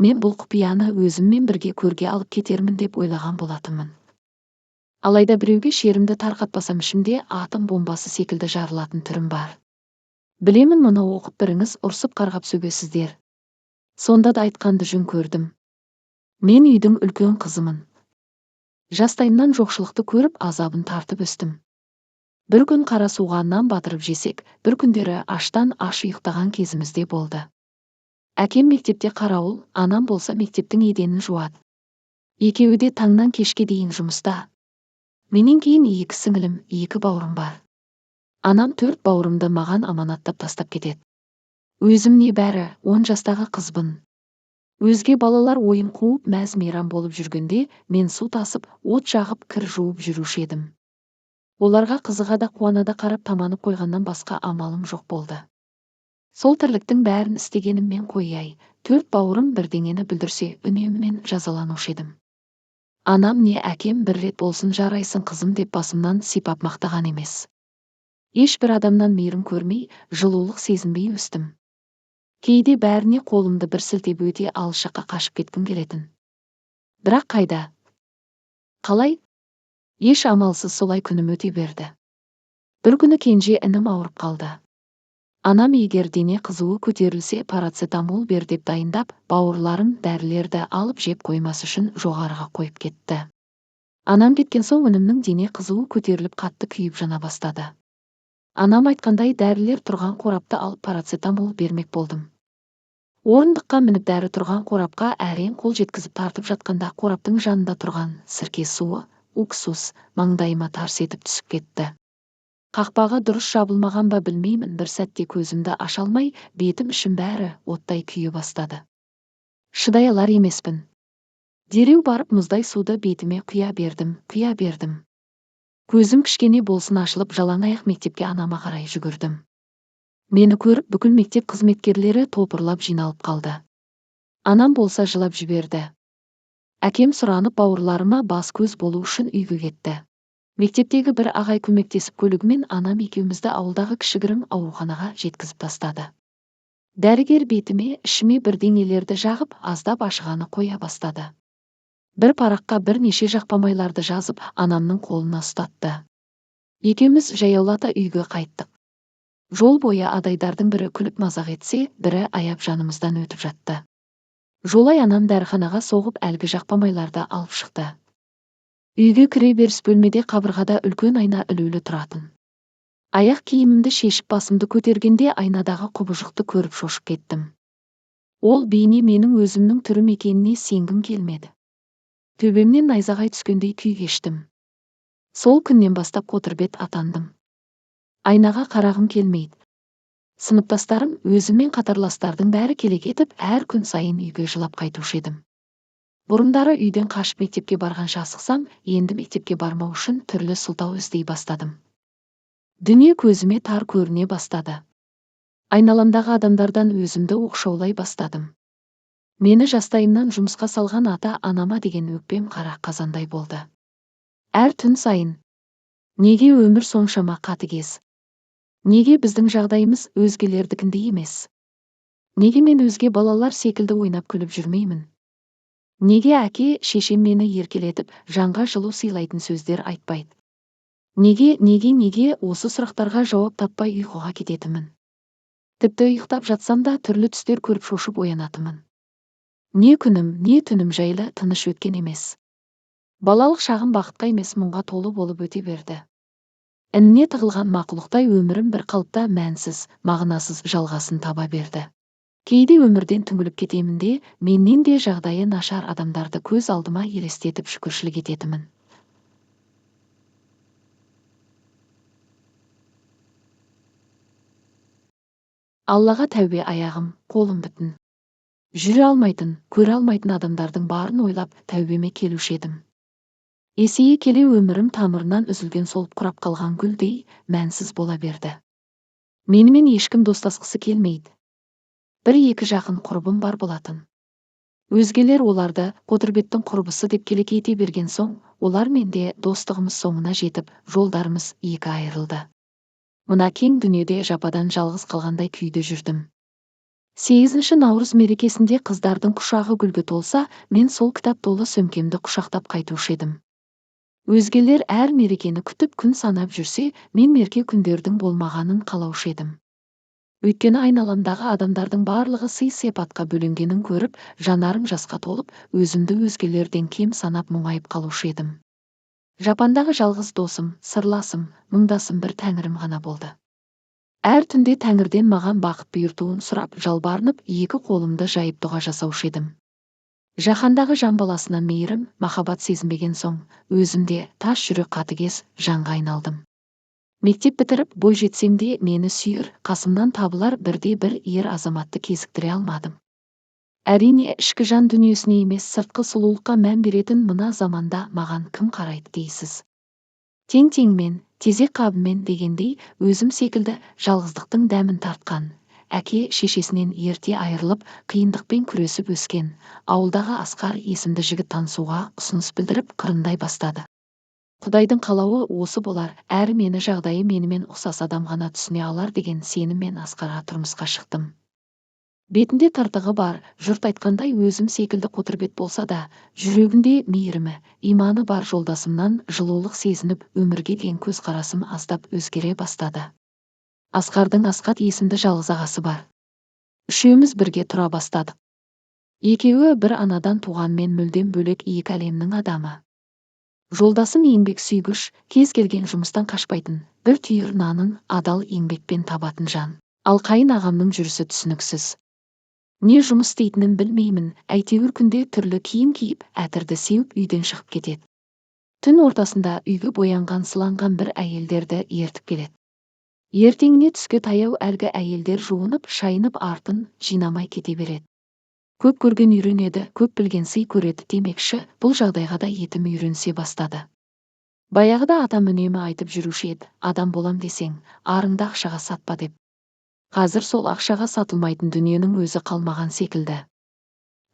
Мен бұл құпияны өзіммен бірге көрге алып кетермін деп ойлаған болатынмын. Алайда біреуге шерімді тарқатпасам, ішімде атом бомбасы секілді жарылатын түрім бар. Білемін, мұны оқып біріңіз ұрсып, қарғап сөгесіздер. Сонда да айтқанды жөн көрдім. Мен үйдің үлкен қызымын. Жастайымнан жоқшылықты көріп, азабын тартып өстім. Бір күн қара суға нан батырып жесек, бір күндері аштан аш ұйықтаған кезіміз де болды. Әкем мектепте қарауыл, анам болса мектептің еденін жуады. Екеуі де таңнан кешке дейін жұмыста. Менен кейін екі сіңілім, екі бауырым бар. Анам төрт бауырымды маған аманаттап тастап кетеді. Өзім небәрі 10 жастағы қызбын. Өзге балалар ойын қуып, мәз мейрам болып жүргенде, мен су тасып, от жағып, кір жуып жүруші едім. Оларға қызыға да қуана да қарап, таманып қойғаннан басқа амалым жоқ болды. Сол тірліктің бәрін істегеніммен қояй, төрт бауырым бірдеңені бүлдірсе, үнемі мен жазаланушы едім. Анам не әкем бір рет болсын жарайсың қызым деп басымнан сипап мақтаған емес. Ешбір адамнан мейірім көрмей, жылулық сезінбей өстім. Кейде бәріне қолымды бір сілтеп, өте алыс жаққа қашып кеткім келетін. Бірақ қайда? Қалай? Еш амалсыз солай күнім өте берді. Бір күні кенже інім ауырып қалды. Анам егер дене қызуы көтерілсе, парацетамол бер деп дайындап, бауырларым дәрілерді алып жеп қоймас үшін жоғарыға қойып кетті. Анам кеткен соң інімнің дене қызуы көтеріліп, қатты күйіп жана бастады. Анам айтқандай дәрілер тұрған қорапты алып, парацетамол бермек болдым. Орындыққа мініп, дәрі тұрған қорапқа әрең қол жеткізіп тартып жатқанда, қораптың жанында тұрған сірке суы, уксус, маңдайыма тарс етіп түсіп кетті. Қақпағы дұрыс жабылмаған ба, білмеймін, бір сәтте көзімді аша алмай, бетім, ішім бәрі оттай күйе бастады. Шыдай алар емеспін. Дереу барып мұздай суды бетіме құя бердім, құя бердім. Көзім кішкене болсын ашылып, жалаң аяқ мектепке анама қарай жүгірдім. Мені көріп, бүкіл мектеп қызметкерлері топырлап жиналып қалды. Анам болса жылап жіберді. Әкем сұранып, бауырларыма бас көз болу үшін үйге кетті. Мектептегі бір ағай көмектесіп, көлігімен анам екеумізді ауылдағы кішігірім ауруханаға жеткізіп тастады. Дәрігер бетіме, ішіме бірдеңелерді жағып, аздап ашығаны қоя бастады. Бір параққа бірнеше жақпамайларды жазып, анамның қолына ұстатты. Екеуміз жаяулата үйге қайттық. Жол бойы адайдардың бірі күліп мазақ етсе, бірі аяп жанымыздан өтіп жатты. Жолай анам дәріханаға соғып, әлгі жақпамайларды алып шықты. Үйге кіре беріс бөлмеде қабырғада үлкен айна ілулі тұратын. Аяқ киімімді шешіп, басымды көтергенде айнадағы құбыжықты көріп шошып кеттім. Ол бейне менің өзімнің түрім екеніне сенгім келмеді. Төбемнен найзағай түскендей күй кештім. Сол күннен бастап қотырбет атандым. Айнаға қарағым келмейді. Сыныптастарым, өзіммен қатарластардың бәрі келе кетіп, әр күн сайын үйге жылап қайтушы едім. Бұрындары үйден қашып мектепке барғанша асықсам, енді мектепке бармау үшін түрлі сылтау іздей бастадым. Дүние көзіме тар көріне бастады. Айналамдағы адамдардан өзімді оқшаулай бастадым. Мені жастайымнан жұмысқа салған ата анама деген өкпем қара қазандай болды. Әр түн сайын: неге өмір соншама қатыгез? Неге біздің жағдайымыз өзгелердікіндей емес? Неге мен өзге балалар секілді ойнап күліп жүрмеймін? Неге әке шешем мені еркелетіп, жанға жылу сыйлайтын сөздер айтпайды? Неге, неге, неге? Осы сұрақтарға жауап таппай ұйқыға кететінмін. Тіпті ұйықтап жатсам да түрлі түстер көріп, шошып оянатынмын. Не күнім, не түнім жайлы, тыныш өткен емес. Балалық шағым бақытқа емес, мұңға толы болып өте берді. Ініне тығылған мақұлықтай өмірім бір қалыпта мәнсіз, мағынасыз жалғасын таба берді. Кейде өмірден түңіліп кетемін де, менен де жағдайы нашар адамдарды көз алдыма елестетіп, шүкіршілік ететінмін. Аллаға тәубе, аяғым, қолым бүтін. Жүре алмайтын, көре алмайтын адамдардың барын ойлап, тәубеме келуші едім. Есейе келе өмірім тамырынан үзілген солып құрап қалған гүлдей мәнсіз бола берді. Менімен ешкім достасқысы келмейді. Бір-екі жақын құрбым бар болатын. Өзгелер оларды қотырбеттің құрбысы деп келеке ете берген соң, олармен де достығымыз соңына жетіп, жолдарымыз екі айырылды. Мына кең дүниеде жападан жалғыз қалғандай күйде жүрдім. 8 наурыз мерекесінде қыздардың құшағы гүлге толса, мен сол кітап толы сөмкемді құшақтап қайтушы едім. Өзгелер әр мерекені күтіп күн санап жүрсе, мен мереке күндердің болмағанын қалаушы едім. Өйткені айналамдағы адамдардың барлығы сый-сияпатқа бөленгенін көріп, жанарым жасқа толып, өзімді өзгелерден кем санап мұңайып қалушы едім. Жапандағы жалғыз досым, сырласым, мұңдасым бір тәңірім ғана болды. Әр түнде тәңірден маған бақыт бұйыртуын сұрап, жалбарынып, екі қолымды жайып дұға жасаушы едім. Жаһандағы жан баласына мейірім, махаббат сезінбеген соң, өзім де тас жүрек қатыгез жанға айналдым. Мектеп бітіріп, бой жетсем де мені сүйер, қасымнан табылар бірде бір ер азаматты кезіктіре алмадым. Әрине, ішкі жан дүниесіне емес, сыртқы сұлулыққа мән беретін мына заманда маған кім қарайды дейсіз. Тең-теңмен, тезек қабымен дегендей, өзім секілді жалғыздықтың дәмін тартқан, әке шешесінен ерте айырылып, қиындықпен күресіп өскен, ауылдағы Асқар есімді жігіт танысуға ұсыныс білдіріп, қырындай бастады. Құдайдың қалауы осы болар, әрі мені жағдайы менімен ұқсас адам ғана түсіне алар деген сеніммен Асқарға тұрмысқа шықтым. Бетінде тыртығы бар, жұрт айтқандай өзім секілді қотырбет болса да, жүрегінде мейірімі, иманы бар жолдасымнан жылулық сезініп, өмірге деген көзқарасым аздап өзгере бастады. Асқардың Асқат есімді жалғыз ағасы бар. Үшеуміз бірге тұра бастадық. Екеуі бір анадан туғанмен мүлдем бөлек екі әлемнің адамы. Жолдасым еңбек сүйгіш, кез келген жұмыстан қашпайтын, бір түйір нанын адал еңбекпен табатын жан. Ал қайын ағамның жүрісі түсініксіз. Не жұмыс істейтінін білмеймін, әйтеуір күнде түрлі киім киіп, әтірді сеуіп үйден шығып кетеді. Түн ортасында үйге боянған сыланған бір әйелдерді ертіп келеді. Ертеңіне түске таяу әлгі әйелдер жуынып, шайынып артын жинамай кете береді. Көп көрген үйренеді, көп білген сый көреді демекші, бұл жағдайға да етім үйренісе бастады. Баяғыда атам үнемі айтып жүруші еді, адам болам десең, арыңды ақшаға сатпа деп. Қазір сол ақшаға сатылмайтын дүниенің өзі қалмаған секілді.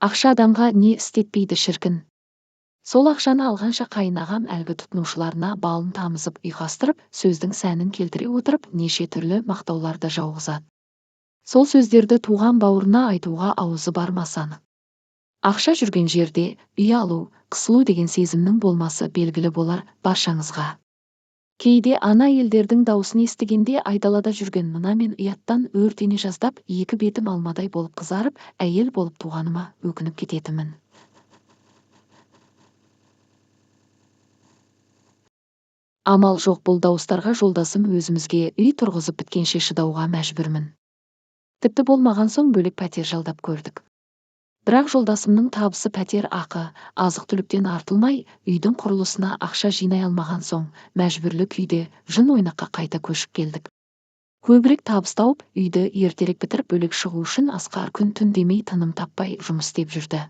Ақша адамға не істетпейді шіркін. Сол ақшаны алғанша қайын ағам әлгі тұтынушыларына балын тамызып ұйқастырып, сөздің сәнін келтіре отырып, неше түрлі мақтауларды жауғызады. Сол сөздерді туған бауырына айтуға аузы бармас анық. Ақша жүрген жерде үй алу, қысылу деген сезімнің болмасы белгілі болар баршаңызға. Кейде ана әйелдердің даусын естігенде айдалада жүрген мына мен ұяттан өртене жаздап, екі бетім алмадай болып қызарып, әйел болып туғаныма өкініп кететінмін. Амал жоқ, бұл дауыстарға жолдасым өзімізге үй тұрғызып біткенше шыдауға мәжбүрмін. Тіпті болмаған соң бөлек пәтер жалдап көрдік. Бірақ жолдасымның табысы пәтер ақы, азық-түліктен артылмай, үйдің құрылысына ақша жинай алмаған соң, мәжбүрлі күйде жын ойнаққа қайта көшіп келдік. Көбірек табыс тауып, үйді ертерек бітіріп бөлек шығу үшін Асқар күн түн демей тыным таппай жұмыс істеп жүрді.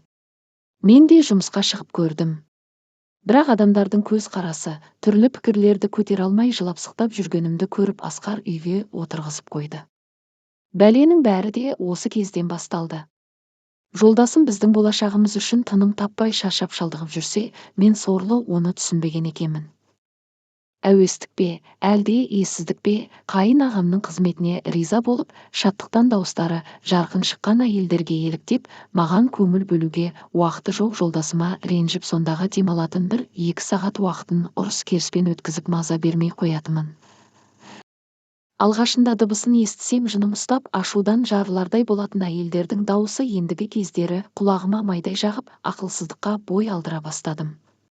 Мен де жұмысқа шығып көрдім. Бірақ адамдардың көз қарасы, түрлі пікірлерді көтере алмай жылап-сықтап жүргенімді көріп Асқар үйге отырғызып қойды. Бәленің бәрі де осы кезден басталды. Жолдасым біздің болашағымыз үшін тыным таппай шаршап шалдығып жүрсе, мен сорлы оны түсінбеген екенмін. Әуестік пе, әлде ессіздік пе, қайын ағамның қызметіне риза болып, шаттықтан дауыстары жарқын шыққан әйелдерге еліктеп, маған көңіл бөлуге уақыты жоқ жолдасыма ренжіп сондағы демалатын 1-2 сағат уақытын ұрыс-керіспен өткізіп маза бермей қоятынмын. Алғашында дыбысын естісем жыным ұстап, ашудан жарылардай болатын әйелдердің дауысы ендігі кездері құлағыма майдай жағып, ақылсыздыққа бой алдыра бастадым.